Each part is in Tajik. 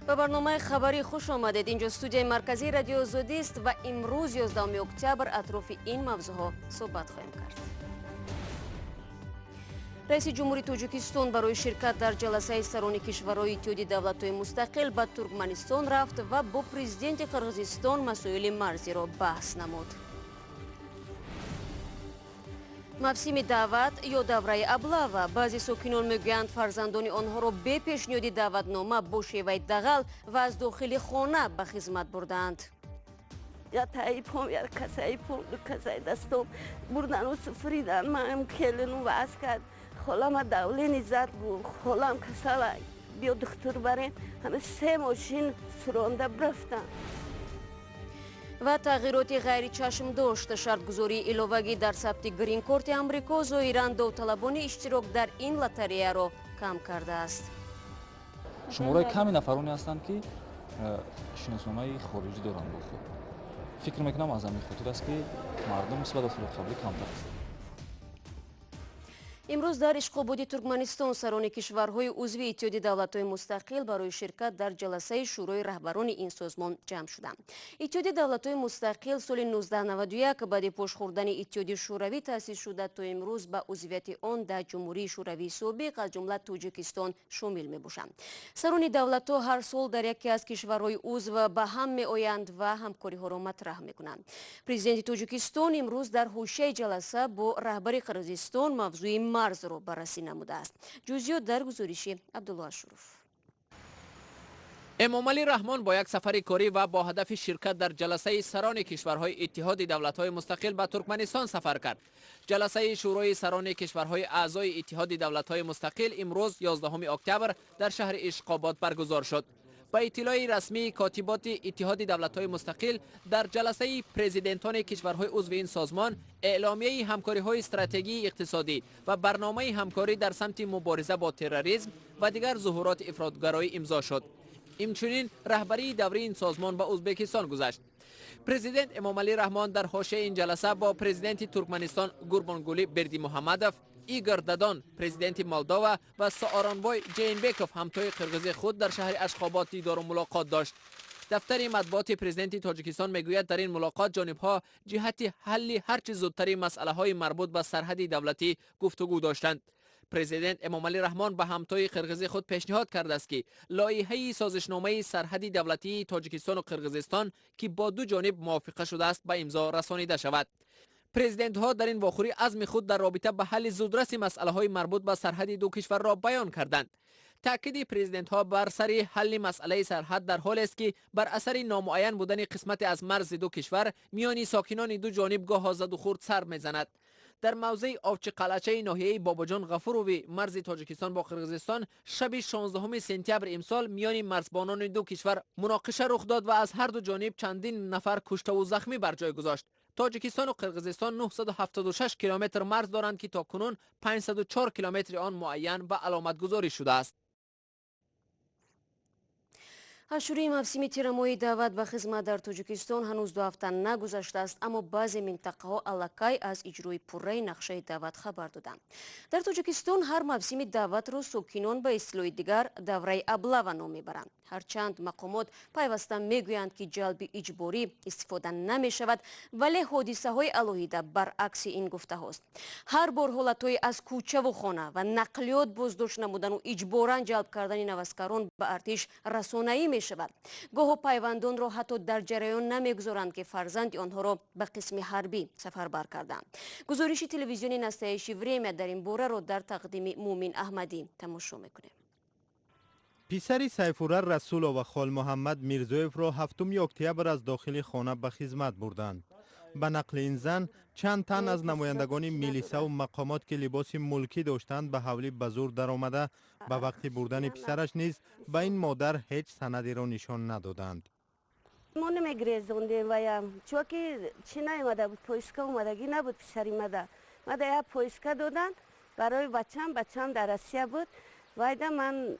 Ба барномаи хабарӣ хуш омадед. Инҷо студияи марказии Радиои Озодист ва имрӯз 11 октябр атрофи ин мавзӯъҳо суҳбат хоҳем кард. Раиси ҷумҳури Тоҷикистон барои ширкат дар ҷаласаи сарони кишварҳои Иттиҳоди давлатҳои мустақил ба Туркманистон рафт ва бо президенти Қирғизистон масоили марзиро баҳс намуд. Мавсими даъват ё давраи облава. Баъзе сокинон мегӯянд, фарзандони онҳоро бе пешниҳоди даъватнома бо шеваи дағал ва аз дохили хона ба хизмат бурдаанд. Я таи пом, я касаи пом, ду касаи дастом бурдану сифридан. Маам келину ваз кард. Холама давление зад, гу холам касала, биё духтур барем. Ҳама се мошин суронда брафтан. Ва тағйироти ғайричашмдошт. Шартгузории иловагӣ дар сабти гринкорти Амрико зоҳиран довталабони иштирок дар ин лотареяро кам кардааст. Шумораи ками нафароне ҳастанд, ки шиносномаи хориҷӣ доранд бо худ. Фикр мекунам, аз ҳамин хотир аст, ки мардум нисбат ба соли қаблӣ камтар аст. Имрӯз дар Ишқободи Туркманистон сарони кишварҳои узви Иттиҳоди давлатҳои мустақил барои ширкат дар ҷаласаи Шӯрои раҳбарони ин созмон ҷамъ шуданд. Иттиҳоди давлатҳои мустақил соли 1991 баъди пош хӯрдани Иттиҳоди Шӯравӣ таъсис шуда, то имрӯз ба узвияти он дар Ҷумҳурии Шӯравии собиқ, аз ҷумла Тоҷикистон, шомил мебошанд. Сарони давлатҳо ҳар сол дар яке аз кишварҳои узв ба ҳам меоянд ва ҳамкориҳоро матраҳ мекунанд. Президенти Тоҷикистон имрӯз дар ҳошияи ҷаласа бо раҳбари Қирғизистон мавзӯи марзро баррасӣ намудааст. Ҷузъиёт дар гузориши Абдулло Ашуров. Эмомалӣ Раҳмон бо як сафари корӣ ва бо ҳадафи ширкат дар ҷаласаи сарони кишварҳои Иттиҳоди давлатҳои мустақил ба Туркманистон сафар кард. Ҷаласаи Шӯрои сарони кишварҳои аъзои Иттиҳоди давлатҳои мустақил имрӯз, 11 октябр, дар шаҳри Ишқобод баргузор шуд. Ба иттилои расмии котиботи Иттиҳоди давлатҳои мустақил, дар ҷаласаи президентони кишварҳои узви ин созмон эъломияи ҳамкориҳои стратегии иқтисодӣ ва барномаи ҳамкорӣ дар самти мубориза бо терроризм ва дигар зуҳуроти ифротгароӣ имзо шуд. Инчунин раҳбарии даврии ин созмон ба Ӯзбекистон гузашт. Президент Эмомалӣ Раҳмон дар ҳошияи ин ҷаласа бо президенти Туркманистон Гурбонгулӣ Бердимуҳаммадов, Игор Дадон, президенти Молдова, ва Сооронбой Ҷейнбеков, ҳамтои қирғизи худ, дар шаҳри Ашхобод дидору мулоқот дошт. Дафтари матбуоти президенти Тоҷикистон мегӯяд, дар ин мулоқот ҷонибҳо ҷиҳати ҳалли ҳарчи зудтари масъалаҳои марбут ба сарҳади давлатӣ гуфтугӯ доштанд. Президент Эмомалӣ Раҳмон ба ҳамтои қирғизи худ пешниҳод кардааст, ки лоиҳаи созишномаи сарҳади давлатии Тоҷикистону Қирғизистон, ки бо ду ҷониб мувофиқа шудааст, ба имзо расонида шавад. Президентҳо дар ин вохӯрӣ азми худ дар робита ба ҳалли зудраси масъалаҳои марбут ба сарҳади ду кишварро баён карданд. Таъкиди президентҳо бар сари ҳалли масъалаи сарҳад дар ҳолест, ки бар асари номуайян будани қисмате аз марзи ду кишвар миёни сокинони ду ҷониб гоҳо задухӯрд сар мезанад. Дар мавзеи Овчиқалъачаи ноҳияи Бобоҷон Ғафурови марзи Тоҷикистон бо Қирғизистон шаби 16 сентябри имсол миёни марзбонони ду кишвар муноқиша рух дод ва аз ҳар ду ҷониб чандин нафар куштаву захмӣ бар ҷой гузошт. Тоҷикистону Қирғизистон 976 километр марз доранд, ки то кунун 504 километри он муайян ва аломатгузорӣ шудааст. Аз шурӯи мавсими тирамоҳии даъват ба хизмат дар Тоҷикистон ҳанӯз 2 ҳафта нагузаштааст, аммо баъзе минтақаҳо аллакай аз иҷрои пурраи нақшаи даъват хабар доданд. Дар Тоҷикистон ҳар мавсими даъватро сокинон ба истилоҳи дигар давраи облава ном мебаранд. Ҳарчанд мақомот пайваста мегӯянд, ки ҷалби иҷборӣ истифода намешавад, вале ҳодисаҳои алоҳида баръакси ин гуфтаҳост. Ҳар бор ҳолатҳои аз кӯчаву хона ва нақлиёт боздошт намудану иҷборан ҷалб кардани наваскарон ба артиш расонаӣ мешавад. Гоҳо пайвандонро ҳатто дар ҷараён намегузоранд, ки фарзанди онҳоро ба қисми ҳарбӣ сафарбар карданд. Гузориши телевизиони «Настоящее время» дар ин бораро дар тақдими Муъмин Аҳмадӣ тамошо мекунем. Писари Сайфура Расулова Холмуҳаммад Мирзоевро 7 октябр аз дохили хона ба хизмат бурданд. Ба нақли ин зан, чанд тан аз намояндагони милисаву мақомот, ки либоси мулкӣ доштанд, ба ҳавлӣ ба зур даромада, ба вақти бурдани писараш низ ба ин модар ҳеҷ санадеро нишон надоданд. Мо намегирезондем ваям, чунки чӣ наомада буд, повестка омадагӣ набуд. Писари мада мада як повестка доданд барои бачам. Бачам дар Россия буд. Вайда ман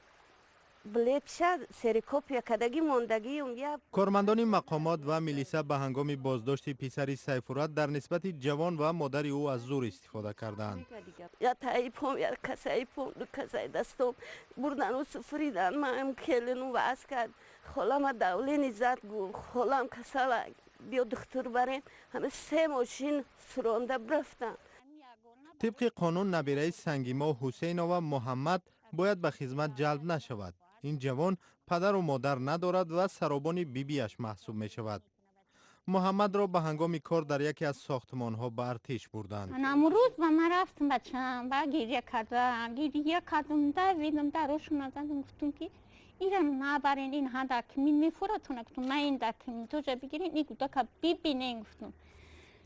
Билетша ксерокопия кардагӣ мондагиюм я. Кормандони мақомот ва милиса ба ҳангоми боздошти писари Сайфурат дар нисбати ҷавон ва модари ӯ аз зур истифода кардаанд. Я таи пом, я касаи пом, ду касаи дастом бурдану суфридан. Маам келину ваз кард. Холама давление зад, гу холам касала, биё духтур барем. Ҳама се мошин суронда рафтан. Тибқи қонун, набираи Сангимо Ҳусейнова Муҳаммад бояд ба хизмат ҷалб нашавад. Ин ҷавон падару модар надорад ва саробони бибиаш маҳсуб мешавад. Муҳаммадро ба ҳангоми кор дар яке аз сохтмонҳо ба артиш бурданд. Рӯз ба ман рафтам, бачам ба гиря карда, гиря кардам, давидам, дарошона задам, гуфтум, ки ира набарен, ин ҳа дар кимин мефуратона. Гуфтум, ма ин дар кимин тоҷа бигирен, ин кӯдака бибинен. Гуфтум,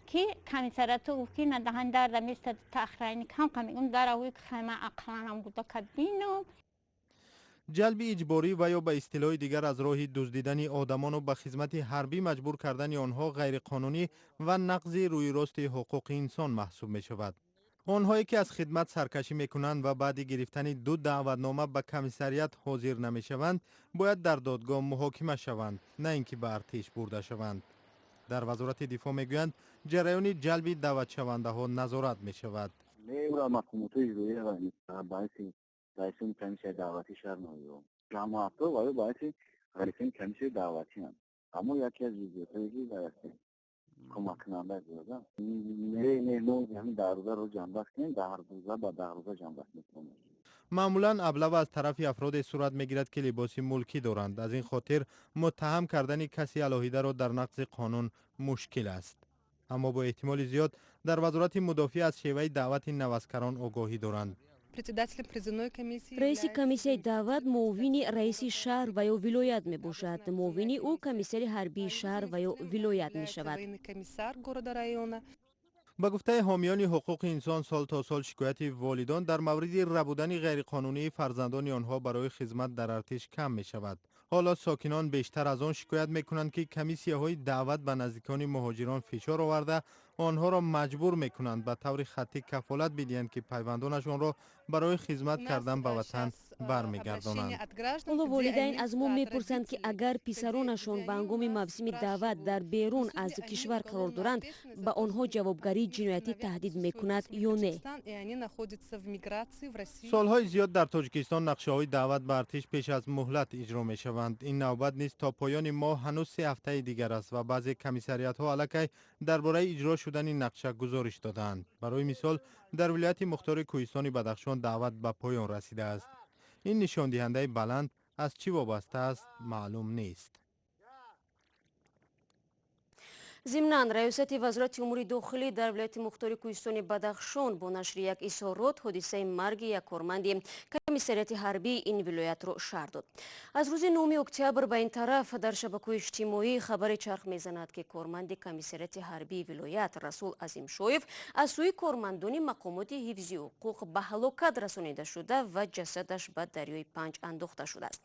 ки комиссариято гуфт, ки надаҳан дарда места тахрайни кам мегум дараҳои хайма ақланам кӯдака бинам. Ҷалби иҷборӣ ва ё ба истилоҳи дигар аз роҳи дуздидани одамону ба хизмати ҳарбӣ маҷбур кардани онҳо ғайриқонунӣ ва нақзи рӯйрости ҳуқуқи инсон маҳсуб мешавад. Онҳое ки аз хидмат саркашӣ мекунанд ва баъди гирифтани ду даъватнома ба комиссарият ҳозир намешаванд, бояд дар додгоҳ муҳокима шаванд, на ин ки ба артиш бурда шаванд. Дар Вазорати дифоъ мегӯянд, ҷараёни ҷалби даъватшавандаҳо назорат мешавад. Мақомотҳои иҷроия раисони комиссияи даъватӣ шаҳр ноҳияҳо ҷамоатҳо ва ё ба ҳайси раисони комиссияи даъватианд. Аммо яке аз ҷузъиётҳое ки кӯмаккунанда зиёда не, не, мо ҳамин 10 рӯзаро ҷамъбаст кунем, 10 рӯза ба 10 рӯза ҷамъбаст мекунем. Маъмулан аблава аз тарафи афроде сурат мегирад, ки либоси мулкӣ доранд. Аз ин хотир муттаҳам кардани каси алоҳидаро дар нақзи қонун мушкил аст. Аммо бо эҳтимоли зиёд дар Вазорати мудофиа аз шеваи даъвати наваскарон огоҳӣ доранд. Председателем призывной комиссии. Раиси комиссияи даъват муовини раиси шаҳр ва ё вилоят мебошад. Муовини ӯ комиссари ҳарбии шаҳр ва ё вилоят мешавад. Комиссар города, района. Ба гуфтаи ҳомиёни ҳуқуқи инсон, сол то сол шикояти волидон дар мавриди рабудани ғайриқонунии фарзандони онҳо барои хизмат дар артиш кам мешавад. Ҳоло сокинон бештар аз он шикоят мекунанд, ки комиссияҳои даъват ба наздикони муҳоҷирон фишор оварда, онҳоро маҷбур мекунанд ба таври хаттӣ кафолат бидиҳанд, ки пайвандонашонро барои хизмат кардан ба ватан бармегардонанд. Ҳоло волидайн аз мо мепурсанд, ки агар писаронашон ба ҳангоми мавсими даъват дар берун аз кишвар қарор доранд, ба онҳо ҷавобгарии ҷиноятӣ таҳдид мекунад ё не. Солҳои зиёд дар Тоҷикистон нақшаҳои даъват ба артиш пеш аз муҳлат иҷро мешаванд. Ин навбат низ то поёни моҳ ҳанӯз 3 ҳафтаи дигар аст ва баъзе комиссариятҳо аллакай дар бораи иҷро шудани нақша гузориш додаанд. Барои мисол, дар вилояти мухтори Кӯҳистони Бадахшон даъват ба поён расидааст. Ин нишондиҳандаи баланд аз чӣ вобаста аст, маълум нест. Зимнан, Раёсати Вазорати умури дохилӣ дар вилояти мухтори Кӯҳистони Бадахшон бо нашри як изҳорот ҳодисаи марги як корманди комиссариати ҳарбии ин вилоятро шарҳ дод. Аз рӯзи 9 октябр ба ин тараф дар шабакаҳои иҷтимоӣ хабаре чарх мезанад, ки корманди комиссариати ҳарбии вилоят Расул Азимшоев аз сӯи кормандони мақомоти ҳифзи ҳуқуқ ба ҳалокат расонида шуда ва ҷасадаш ба дарёи Панҷ андохта шудааст.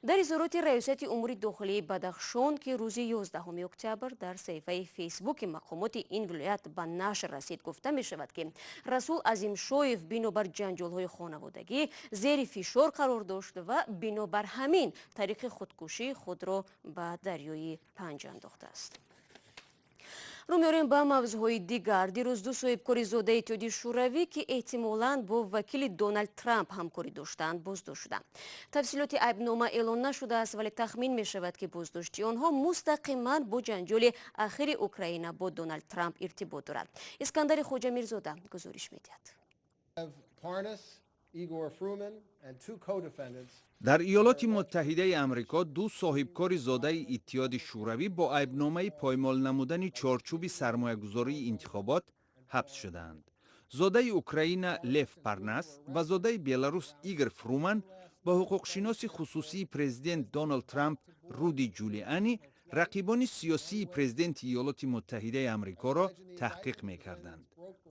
Дар изҳороти Раёсати умури дохилии Бадахшон, ки рӯзи 11 октябр дар саҳифаи Фейсбуки мақомоти ин вилоят ба нашр расид, гуфта мешавад, ки Расул Азимшоев бинобар ҷанҷолҳои хонаводагӣ зери фишор қарор дошт ва бинобар ҳамин тариқи худкушӣ худро ба дарёи Панҷ андохтааст. Рӯ меорем ба мавзӯъҳои дигар. Дирӯз ду соҳибкори зодаи Иттиҳоди Шӯравӣ, ки эҳтимолан бо вакили Доналд Трамп ҳамкорӣ доштанд, боздошт шуданд. Тафсилоти айбнома эълон нашудааст, вале тахмин мешавад, ки боздошти онҳо мустақиман бо ҷанҷоли ахири Украина бо Доналд Трамп иртибот дорад. Искандари Хоҷамирзода гузориш медиҳад. Igor Fruman and two co-defendants. Дар Иёлоти Муттаҳидаи Амрико ду соҳибкори зодаи Иттиҳоди Шӯравӣ бо айбномаи поймол намудани чорчӯби сармоягузории интихобот ҳабс шудаанд. Зодаи Украина Лев Парнас ва зодаи Беларус Игор Фруман бо ҳуқуқшиноси хусусии президент Доналд Трамп Руди Ҷулиани рақибони сиёсии президенти Иёлоти Муттаҳидаи Амрикоро таҳқиқ мекарданд.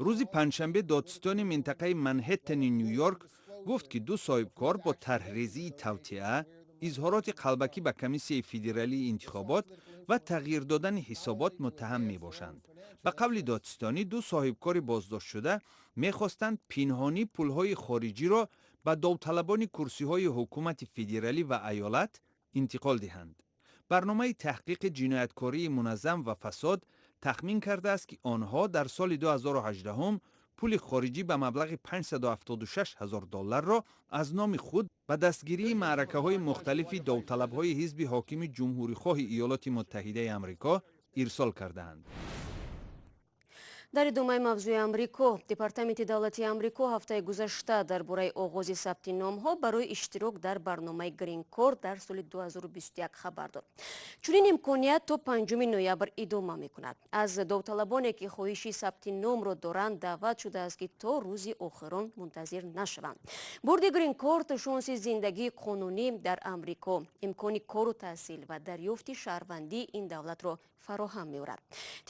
Рӯзи панҷшанбе додситони минтақаи Манҳеттани Ню Йорк гуфт, ки ду соҳибкор бо тарҳрезии тавтиа, изҳороти қалбакӣ ба Комиссияи федералии интихобот ва тағйир додани ҳисобот муттаҳам мебошанд. Ба қавли додситонӣ, ду соҳибкори боздоштшуда мехостанд пинҳонӣ пулҳои хориҷиро Ба довталабони курсиҳои ҳукумати федералӣ ва аёлат интиқол диҳанд. Барномаи таҳқиқи ҷинояткории муназзам ва фасод тахмин кардааст, ки онҳо дар соли 2018 пули хориҷӣ ба маблағи 576 ҳазор долларро аз номи худ ба дастгирии маъракаҳои мухталифи довталабҳои ҳизби ҳокими ҷумҳурихоҳи Иёлоти Муттаҳидаи Амрико ирсол кардаанд. Дар идомаи мавзӯи Амрико, Департаменти давлатии Амрико ҳафтаи гузашта дар бораи оғози сабти номҳо барои иштирок дар барномаи Гринкорд дар соли 2021 хабар дод. Чунин имконият то 5 ноябр идома мекунад. Аз довталабоне, ки хоҳиши сабти номро доранд, даъват шудааст, ки то рӯзи охирон мунтазир нашаванд. Бурди Гринкорд шонси зиндагии қонунӣ дар Амрико, имкони кору таҳсил ва дарёфти шаҳрвандии ин давлатро фароҳам меорад.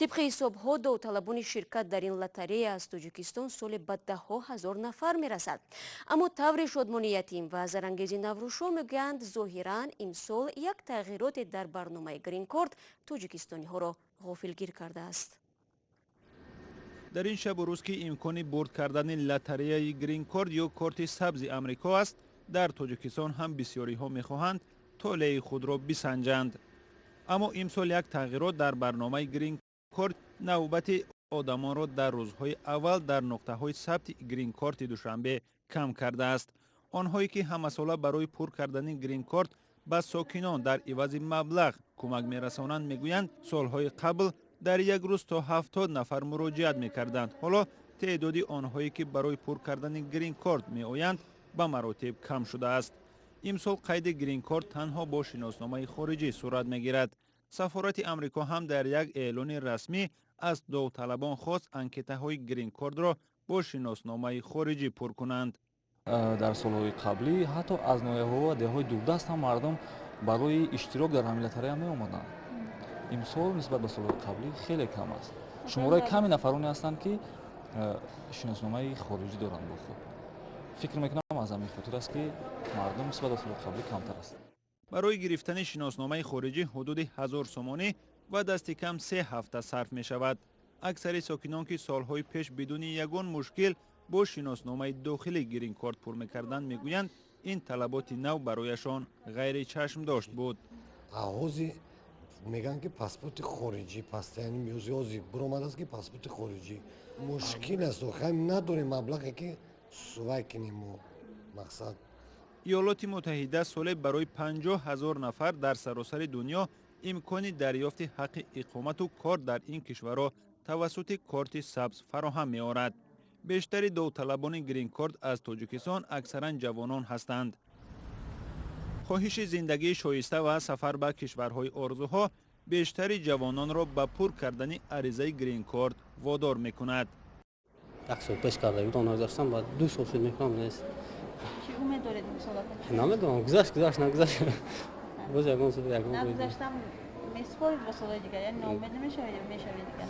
Тибқи ҳисобҳо, довталабони ширкат дар ин лотарея аз Тоҷикистон соли ба даҳҳо ҳазор нафар мерасад. Аммо таври Шодмони Ятим ва Зарангези Наврӯзшо мегӯянд, зоҳиран имсол як тағйироте дар барномаи Гринкорд тоҷикистониҳоро ғофилгир кардааст. Дар ин шабу рӯз, ки имкони бурд кардани лотареяи Гринкорд ё корти сабзи Амрико аст, дар Тоҷикистон ҳам бисёриҳо мехоҳанд толеи худро бисанҷанд. Аммо имсол як тағйирот дар барномаи Гринкорд навбати одамонро дар рӯзҳои аввал дар нуқтаҳои сабти Гринкорти Душанбе кам кардааст. Онҳое, ки ҳамасола барои пур кардани Гринкорт ба сокинон дар ивази маблағ кӯмак мерасонанд, мегӯянд, солҳои қабл дар як рӯз то 70 нафар муроҷиат мекарданд. Ҳоло теъдоди онҳое, ки барои пур кардани Гринкорт меоянд, ба маротиб кам шудааст. Имсол қайди Гринкорт танҳо бо шиносномаи хориҷӣ сурат мегирад. Сафорати Амрико ҳам дар як эълони расмӣ аз довталабон хост, анкетаҳои Гринкордро бо шиносномаи хориҷӣ пур кунанд. Дар солҳои қаблӣ ҳатто аз ноҳияҳо ва деҳҳои дурдаст ҳам мардум барои иштирок дар ҳамин лотарея меомаданд. Имсол нисбат ба солҳои қаблӣ хеле кам аст. Шумораи ками нафароне ҳастанд, ки шиносномаи хориҷӣ доранд бо худ. Фикр мекунам, аз ҳамин хотир аст, ки мардум нисбат ба солҳои қаблӣ камтар аст. Барои гирифтани шиносномаи хориҷӣ ҳудуди 1000 сомонӣ ва дасти кам 3 ҳафта сарф мешавад. Аксари сокинон, ки солҳои пеш бидуни ягон мушкил бо шиносномаи дохилӣ Гринкорт пур мекарданд, мегӯянд, ин талаботи нав барояшон ғайричашмдошт буд. Ҳозир мегӯянд, ки паспорти хориҷӣ постоянно меози, ҳозир биромадааст, ки паспорти хориҷӣ мушкил аст. Охир надорем маблағе, ки сувай кунем мо мақсад. Иёлоти Муттаҳида соле барои 50 ҳазор нафар дар саросари дунё имкони дарёфти ҳаққи иқомату кор дар ин кишварро тавассути корти сабз фароҳам меорад. Бештари довталабони Гринкорт аз Тоҷикистон аксаран ҷавонон ҳастанд. Хоҳиши зиндагии шоиста ва сафар ба кишварҳои орзуҳо бештари ҷавононро ба пур кардани аризаи Гринкорт водор мекунад. Як сол пеш карда будам, нагузаштам, баъд 2 сол шуд, мекунам, нест. Чӣ умед доред имсол? Намедонам, гузашт, гузашт, нагузашт, боз ягон сол, ягон. Нагузаштам, месупоред ба солҳои дигар, яъне ноумед намешавед ё мешавед дигар?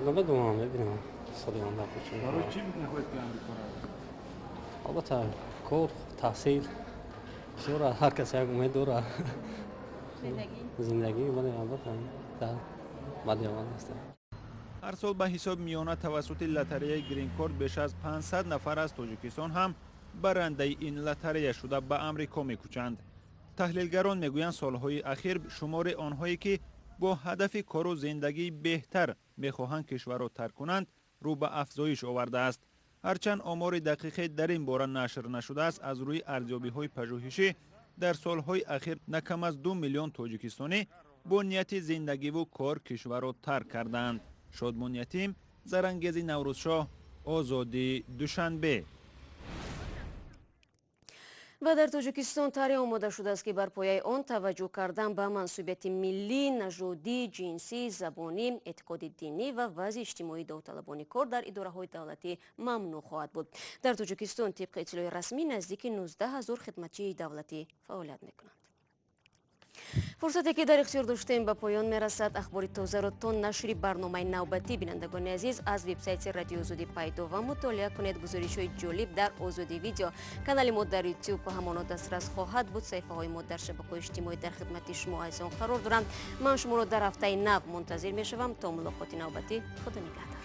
Намедонам, мебинам соли оянда. Барои чӣ мехоҳед, ки Амрико равед? Албатта, кор, таҳсил бисёр, ҳар кас як умед дорад. Зиндагӣ, бале, албатта, дар баъди аввал аст. Ҳар сол ба ҳисоби миёна тавассути лотареяи Гринкорт беш аз 500 нафар аз Тоҷикистон ҳам барандаи ин лотарея шуда ба Амрико мекӯчанд. Таҳлилгарон мегӯянд, солҳои ахир шумори онҳое, ки бо ҳадафи кору зиндагии беҳтар мехоҳанд кишварро тарк кунанд, рӯ ба афзоиш овардааст. Ҳарчанд омори дақиқе дар ин бора нашр нашудааст, аз рӯи арзёбиҳои пажӯҳишӣ дар солҳои ахир на кам аз 2 миллион тоҷикистонӣ бо нияти зиндагиву кор кишварро тарк кардаанд. Шодмон Ятим, Зарангези Наврӯзшоҳ, Озодӣ, Душанбе. Ва дар Тоҷикистон тарҳе омода шудааст, ки бар пояи он таваҷҷӯҳ кардан ба мансубияти миллӣ, нажодӣ, ҷинсӣ, забонӣ, эътиқоди динӣ ва вазъи иҷтимоии довталабони кор дар идораҳои давлатӣ мамнӯъ хоҳад буд. Дар Тоҷикистон тибқи иттилои расмӣ наздики 19 ҳазор хидматчии давлатӣ фаъолият мекунанд. Фурсате, ки дар ихтиёр доштем, ба поён мерасад. Ахбори тозаро то нашри барномаи навбатӣ, бинандагони азиз, аз вебсайти Радиои Озодӣ пайдо ва мутолиа кунед. Гузоришҳои ҷолиб дар Озодӣ Видео, канали мо дар Ютуб ҳамоно дастрас хоҳад буд. Саҳифаҳои мо дар шабакаҳои иҷтимоӣ дар хидмати шумо азизон қарор доранд. Ман шуморо дар ҳафтаи нав мунтазир мешавам. То мулоқоти навбатӣ, худо нигаҳдор.